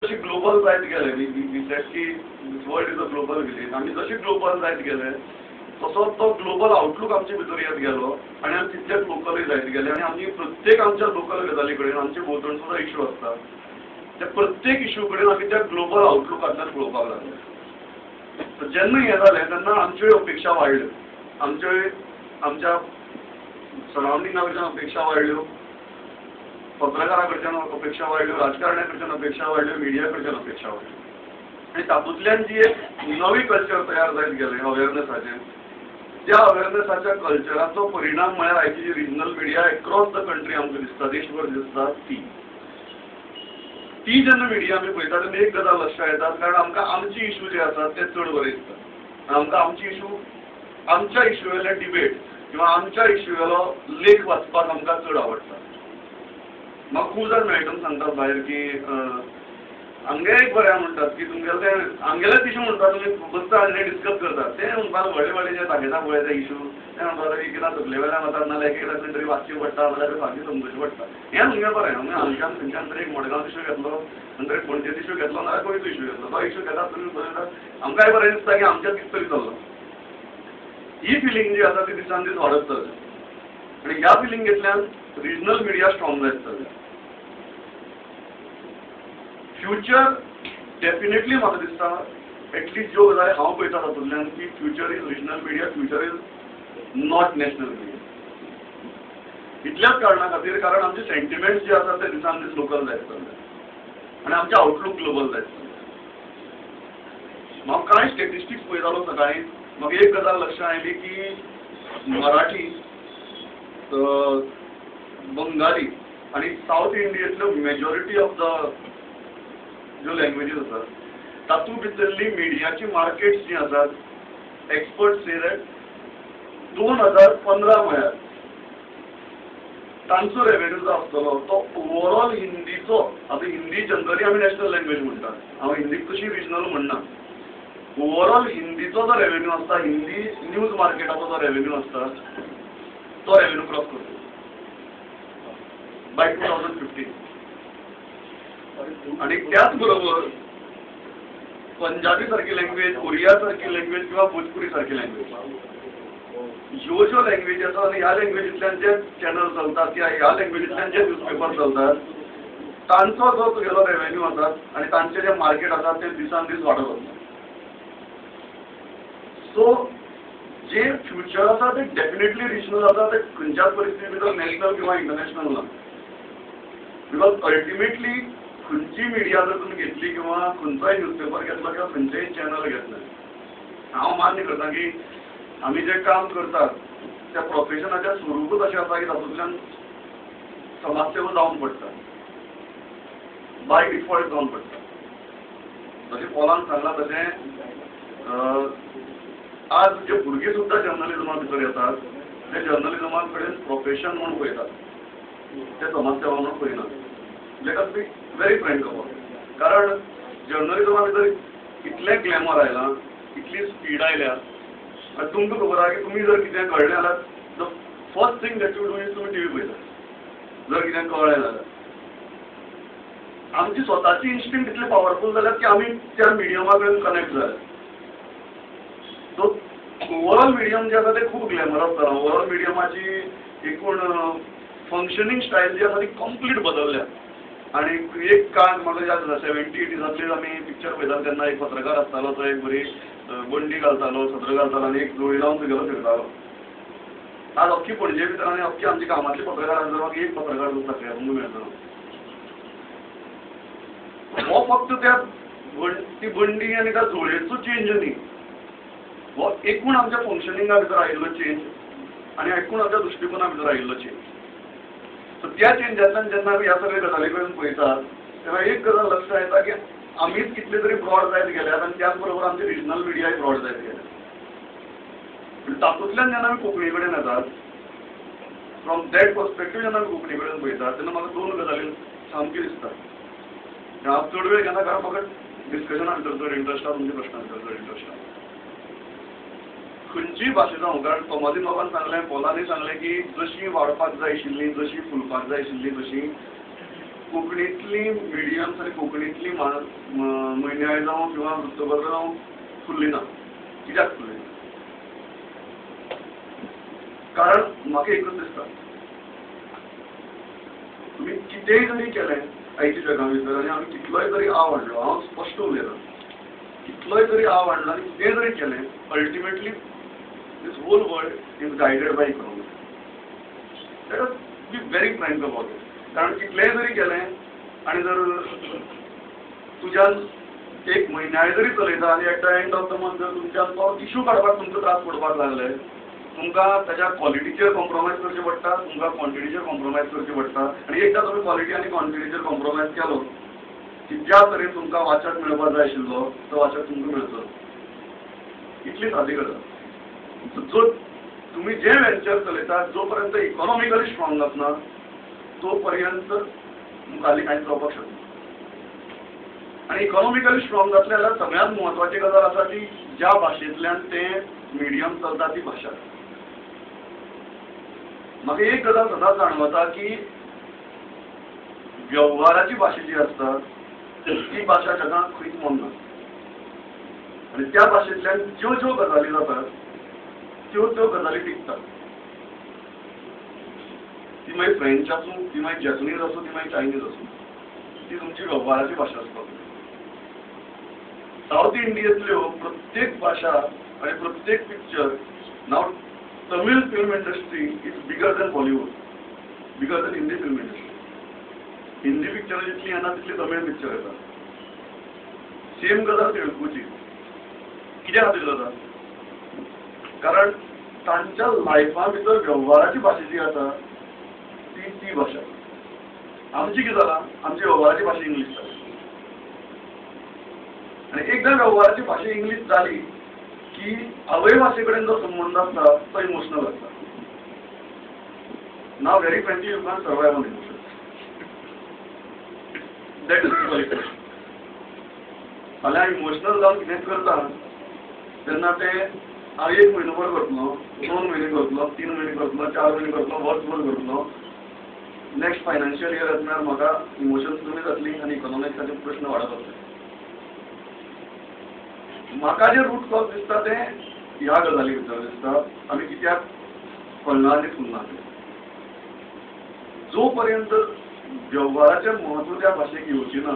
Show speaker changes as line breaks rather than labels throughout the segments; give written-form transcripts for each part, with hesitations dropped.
जशी ग्लोबल जायत गेले, we said की this world is a global village, आमी जशी ग्लोबल जायत गेले तसो तो ग्लोबल आउटलूक आमचे भितर येत गेलो आनी आमी तितलेच लोकलूय जायत गेले. आनी आमी प्रत्येक आमच्या लोकल गजाली कडेन, आमचे भोंवतण सुद्दां इशू आसता, त्या प्रत्येक इशू कडेन आमी त्या ग्लोबल आउटलुकांतल्यान पळोवपाक लागले. जेन्ना हें जालें तेन्ना आमच्योय अपेक्षा वाडल्यो, आमच्योय आमच्या सरावंडिंगा कडच्यान अपेक्षा वाडल्यो, पत्रकारां कडच्यान अपेक्षा वाडल्यो, राजकारण्या कडच्यान अपेक्षा वाडल्यो, मिडिया कडच्यान अपेक्षा वाडल्यो. आनी तातूंतल्यान जी एक नवी कल्चर तयार जायत गेलें अवेरनसाचें, त्या अवेरनसाच्या कल्चराचो परिणाम म्हळ्यार आयची जी regional media across the country आमकां दिसता, देशभर दिसता, ती ती जेन्ना मिडिया आमी पळयता तेन्ना एक गजाल लक्षात येता, कारण आमकां आमचे इशू जे आसात ते चड बरे दिसतात. आमकां आमचे इशू, आमच्या इशू वेले डिबेट किंवा आमच्या इशू वेलो लेख वाचपाक आमकां चड आवडटा. म्हाका खूब जाण मेळटना सांगतात भायर की आमगे एक बरें म्हणटात की तुमगेलें तें आमगेलेच इशू म्हणटा, तुमी बसता आनी डिस्कस करतात तें म्हणपाक व्हडले व्हडले जे दाखयता पळय ते इशू, तें म्हणपाक एक एकदां तकले वेल्यान वतात, नाजाल्यार एक एकदां खंय तरी वाचचें पडटा, नाजाल्यार सारकें समजूचें पडटा. हें तुमगें बरें, आमी हांगच्यान खंयच्यान तरी एक मडगांव इशू घेतलो, नंतर एक पणजेचो इशू घेतलो, नाजाल्यार गोंयचो इशू घेतलो, तो इशू घेतात तुमी बरयतात, आमकांय बरें दिसता की आमच्याच कितें तरी चल्लां. ही फिलींग जी आसा ती दिसान दीस वाडत चल्ल्या आनी ह्या फिलिंगेंतल्यान रिजनल मिडिया स्ट्रॉंग जायत चल्ल्या. फ्युचर डेफिनेटली म्हाका दिसता, एटलिस्ट ज्यो गजाली हांव पळयता तातूंतल्यान, की future is regional media, future is not national media. इतल्याच कारणा खातीर, कारण आमचे सेंटिमेंट्स जे आसात ते दिसान दीस लोकल जायत चल्ले आनी आमचे आउटलूक ग्लोबल जायत चल्ले. म्हाका कांय स्टेटिस्टिक्स पळयतालो सकाळीं, म्हाका एक गजाल लक्षांत आयली की मराठी, बंगाली आनी सावथ इंडियेंतल्यो मेजॉरिटी ऑफ the ज्यो लँग्वेजीस आसात तातूंत भितरली मिडियाची मार्केट्स जी आसात, एक्सपर्ट्स से that 2015 म्हळ्यार तांचो रेवेन्यू जो आसतलो तो ओवरऑल हिंदीचो, आतां हिंदी जनरली आमी नॅशनल लँग्वेज म्हणटात, हांव हिंदीक तशी रिजनल म्हणना, ओवरऑल हिंदीचो जो रेवेन्यू आसता, हिंदी न्यूज मार्केटाचो जो रेवेन्यू आसता तो रेवेन्यू क्रॉस करता बाय 2015. आनी त्याच बरोबर पंजाबी सारकी लँग्वेज, ओरिया सारकी लँग्वेज किंवा भोजपुरी सारकी लँग्वेज, ह्यो ज्यो लँग्वेजी आसा आनी ह्या लँग्वेजींतल्यान जे चॅनल चलतात किंवा ह्या लँग्वेजींतल्यान जे न्यूजपेपर चलतात तांचो जो तुगेलो रेवेन्यू आसा आनी तांचे जे मार्केट आसा ते दिसान दीस वाडत वता. सो जे फ्युचर आसा ते डेफिनेटली रिजनल आसा, ते खंयच्याच परिस्थिती भितर नॅशनल किंवा इंटरनॅशनल ना. Because ultimately खंयची मिडिया जर तुमी घेतली किंवा खंयचोय न्यूजपेपर घेतलो किंवा खंयचेय चॅनल घेतलें, हांव मान्य करता की आमी जें काम करतात त्या प्रोफेशनाच्या स्वरुपूच अशें आसा की तातूंतल्यान समाजसेवा जावन पडटा, बाय डिफॉल्ट जावन पडटा. जशें पॉलान सांगलां तशें आज जे भुरगे सुद्दां जर्नलिजमा भितर येतात ते जर्नलिजमा कडेन प्रोफेशन म्हूण पळयतात, ते समाजसेवा म्हणून पळयनात. Let us be very frank about it. कारण जर्नलिजमा भितर इतलें ग्लॅमर आयलां, इतली स्पीड आयल्या, आनी तुमकां खबर आहा की तुमी जर कितें कळ्ळें जाल्यार the first thing that you do is तुमी टी व्ही पळयता. जर कितें कळ्ळें जाल्यार आमची स्वताची इन्स्टिंक्ट इतले पावरफूल जाल्यात की आमी त्या मिडियमा कडेन कनेक्ट जाले. सो ओवरऑल मिडियम जे आसा ते खूब ग्लॅमरस जाला. ओवरऑल मिडियमाची एकूण फंक्शनींग स्टायल जी आसा ती कंप्लीट बदलल्या. आनी एक काळ म्हाका याद जाता, 70 80सांतले आमी पिक्चर पळयताले तेन्ना एक पत्रकार आसतालो, तो एक बरी बंडी घालतालो, सत्र घालतालो आनी एक जोळी लावन तुगेलो फिरतालो. आज अख्खी पणजे भितर आनी अख्खी आमची कामांतली पत्रकार आसा, म्हाका एक पत्रकार सुद्दां तुमकां मेळटलो. हो फक्त त्या ती बंडी आनी त्या जोळयेचो चेंज न्ही, हो एकूण आमच्या फंक्शनिंगा भितर आयिल्लो चेंज आनी एकूण आमच्या दृश्टिकोना भितर आयिल्लो चेंज. सो त्या चेंजांतल्यान जेन्ना आमी ह्या सगळ्या गजाली कडेन पळयतात तेन्ना एक गजाल लक्षात येता की आमीच कितले तरी ब्रॉड जायत गेल्यात आनी त्याच बरोबर आमचे रिजनल मिडियाय ब्रॉड जायत गेल्या. तातूंतल्यान जेन्ना आमी कोंकणी कडेन येतात, फ्रॉम that perspective जेन्ना आमी कोंकणी कडेन पळयतात तेन्ना म्हाका दोन गजाली सामक्यो दिसतात. हांव चड वेळ घेना कारण म्हाका डिस्कशना भितर चड इंट्रस्ट आसा, तुमच्या प्रश्ना भितर चड इंट्रस्ट आसा. खंयचीय भाशा जावं, कारण तोमाजीन बाबान सांगलें, पॉलानूय सांगलें की जशी वाडपाक जाय आशिल्ली, जशी फुलपाक जाय आशिल्ली तशी कोंकणींतली मिडियम्स आनी कोंकणींतली म्हयन्याळी जावं किंवा वृत्तपत्रां जावं फुल्ली ना. कित्याक फुल्ली ना? कारण म्हाका एकूच दिसता, तुमी कितेंय जरी केलें आयच्या जगा भितर आनी आमी कितलोय जरी आव हाडलो, हांव स्पश्ट उलयतां, कितलोय जरी आव हाडलो आनी कितेंय जरी केलें, ultimately this whole world is guided by economics. Let us be very frank about it. कारण कितलेंय जरी केलें आनी जर तुज्यान एक म्हयन्याळें जरी चलयता आनी at the end of the month जर तुमच्यान तो इशू काडपाक तुमकां त्रास पडपाक लागले, तुमकां ताच्या क्वॉलिटीचेर कॉम्प्रोमायज करचें पडटा, तुमकां क्वॉन्टिटीचेर कॉम्प्रोमायज करचें पडटा. आनी एकदां तुमी क्वॉलिटी आनी क्वॉन्टिटीचेर कॉम्प्रोमायज केलो की ज्या तरेन तुमकां वाचक मेळपाक जाय आशिल्लो तो वाचक तुमकां मेळचो. इतली सादी गजाल. जो तुमी जें वेंचर चलयतात जो पर्यंत इकॉनॉमिकली स्ट्रॉंग आसना तो पर्यंत मुखारली कांयच जावपाक शकना. आनी इकॉनॉमिकली स्ट्रॉंग जातलें जाल्यार सगळ्यांत म्हत्वाची गजाल आसा ती ज्या भाशेंतल्यान तें मिडियम चलता ती भाशा. म्हाका एक गजाल सदांच जाणवता की वेव्हाराची भाशा जी आसता ती भाशा जगांत खंयच मोडना आनी त्या भाशेंतल्यान ज्यो ज्यो गजाली जातात त्यो त्यो गजाली टिकतात. ती मागीर फ्रेंच आसूं, ती मागीर जॅपनीज आसूं, ती मागीर चायनीज आसूं, ती तुमची वेव्हाराची भाशा आसपाक जाय. सावथ इंडियेंतल्यो प्रत्येक भाशा आनी प्रत्येक picture, now Tamil film industry is bigger than Bollywood, bigger than Hindi film industry. Hindi पिक्चरां जितलीं येना तितली तमीळ पिक्चर येता. सेम गजाल तेलुगूची. कित्या खातीर जाता? कारण तांच्या लायफा भितर वेव्हाराची भाशा जी आसा ती ती भाशा. आमची कितें जालां, आमची वेव्हाराची भाशा इंग्लीश जाली. आनी एकदां वेव्हाराची भाशा इंग्लीश जाली की आवय भाशे कडेन जो संबंद आसता तो इमोशनल आसता. Now very frankly you can survive on emotion. That is qualification. फाल्यां इमोशनल जावन कितेंच करता तेन्ना तें हांव एक म्हयनो भर करतलो, 2 म्हयने करतलो, 3 म्हयने करतलो, 4 म्हयने करतलो, वर्सभर करतलो. नेक्स्ट फायनान्शियल इयर येतल्यार म्हाका इमोशन्स कमी जातली आनी इकॉनॉमिक्साचे प्रश्न वाडत वतले. म्हाका जे रूट कॉज दिसता तें ह्या गजाली भितर दिसता. आमी कित्याक फळना आनी फुलना तें. जो पर्यंत वेव्हाराचें म्हत्व त्या भाशेक येवचें ना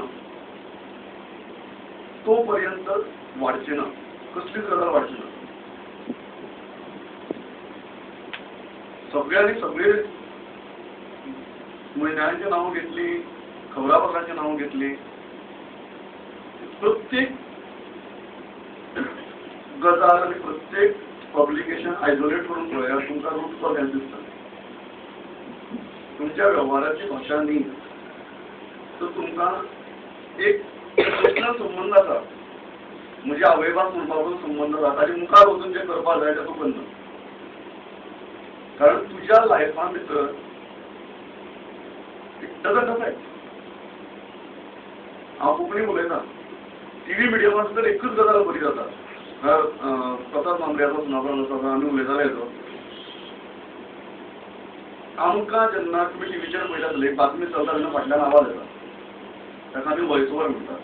तो पर्यंत वाडचें ना, कसलीच गजाल वाडची ना. सगळ्यांनी सगळे म्हयन्यांची नांवां घेतली, खबरापत्रांची नांवां घेतली, प्रत्येक गजाल आनी प्रत्येक पब्लिकेशन आयसोलेट करून पळयात, तुमकां रूट कॉज हें दिसता. तुमच्या वेव्हाराची भाशा न्ही तर तुमकां एक इमोशनल संबंद आसा. म्हजी आवयभास म्हणपाचो संबंद आसा, ताजे मुखार वचून जें करपाक जाय तें तूं करना. कारण तुज्या लायफा भितर it doesn't affect. हांव कोंकणी उलयतां, टिव्ही मिडियमान सुद्दां एकूच गजाल बरी जाता. प्रसाद मामऱ्याचो सुनापरान्त आसा, आमी उलयताले हेजो. आमकां जेन्ना तुमी टिव्हीचेर पळयता आसतले, एक बातमी चलता तेन्ना फाटल्यान आवाज येता, ताका आमी वॉयस ओवर म्हणटात.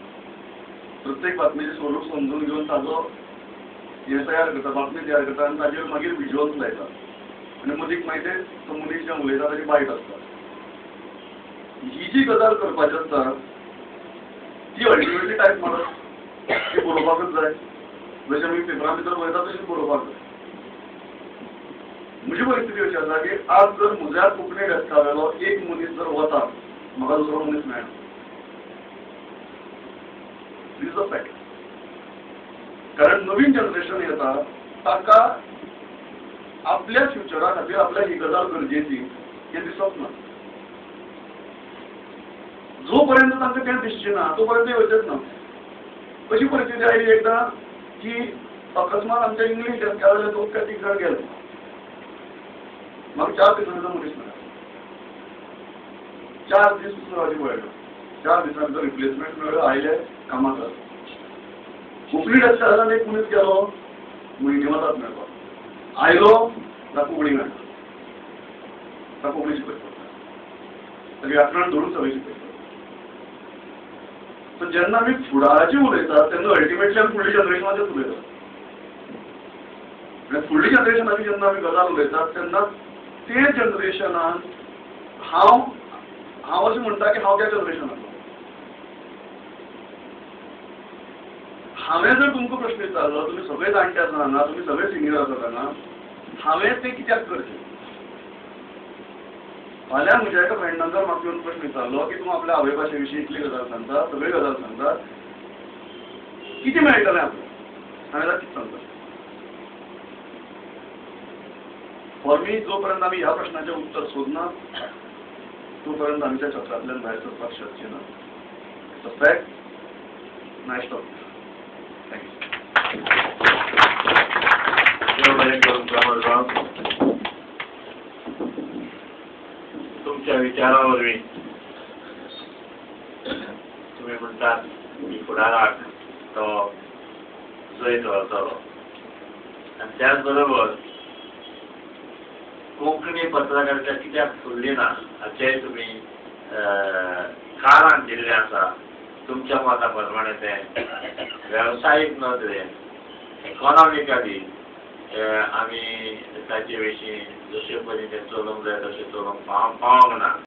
प्रत्येक बातमेचें स्वरूप समजून घेवन ताजो हें तयार करता, बातमी तयार करता आनी ताजेर मागीर विज्युअल्स लायता आनी मदीं मागीर ते तो मनीस जें उलयता ताजी बायट आसता. ही जी गजाल करपाची आसता ती अल्टिमेटली टायप मारप, ती बरोवपाकच जाय. जशें आमी पेपरा भितर बरयता तशें बरोवपाक जाय. म्हजी परिस्थिती अशी आसा की आज जर म्हज्या कोंकणी डेस्का वेलो एक मनीस जर वता, म्हाका दुसरो मनीस मेळना. This is a fact. कारण नवीन जनरेशन येता ताका आपल्या फ्युचरा खातीर आपल्या ही गजाल गरजेची हें दिसप ना. जो पर्यंत तांकां तें दिसचें ना तो पर्यंत येवचेंच ना. अशी परिस्थिती आयली एकदां की अकस्मात आमच्या इंग्लीश डेस्का वयले 2 काय 3 जाण गेले, म्हाका 4 दिसांचो मनीस मेळ्ळो. 4 दीस रावचे पडलो, 4 दिसां भितर रिप्लेसमेंट मेळ्ळो, आयले कामाक लागले. कोंकणी डेस्का वयल्यान एक मनीस गेलो, म्हयने वतात मेळपाक, आयलो ताका कोंकणी मेळटा, ताका कोंकणी शिकयता, ताका व्याकरण धरून सगळें शिकयता. सो जेन्ना आमी फुडाराची उलयतात तेन्ना अल्टिमेटली आमी फुडल्या जनरेशनाचेच उलयतात. आनी फुडल्या जनरेशनाची जेन्ना आमी गजाल उलयतात तेन्ना ते जनरेशनान हांव हांव अशें म्हणटा की हांव त्या जनरेशनाचो. हांवें जर तुमकां प्रश्न विचारलो, तुमी सगळे जाणटे आसा हांगा, तुमी सगळे सिनियर आसात हांगा, हांवें तें कित्याक करचें? फाल्यां म्हज्या एका फ्रेंडान जर म्हाका येवन प्रश्न विचारलो की तूं आपल्या आवय भाशे विशीं इतली गजाल सांगता, सगळी गजाल सांगता, कितें मेळटलें आपल्याक? हांवें जाल्यार कितें सांगता? फॉर मी जोपर्यंत आमी ह्या प्रश्नाचें उत्तर सोदना तोपर्यंत आमी त्या चक्रांतल्यान भायर सरपाक शकचे ना. It's a fact. Nice talk. Thank you.
तुमच्या विचारा वरवीं तुमी म्हणटात की फुडाराक तो जैत व्हरतलो आनी त्याच बरोबर कोंकणी पत्रकारिता कित्याक फुल्ली ना हाचेंय तुमी कारण दिल्लें आसा. तुमच्या मता प्रमाणे तें वेवसायीक नदरेन इकॉनॉमिकली आमी ताचे विशीं जशे परी तें चलोवंक जाय तशें चलोवंक पावंक ना.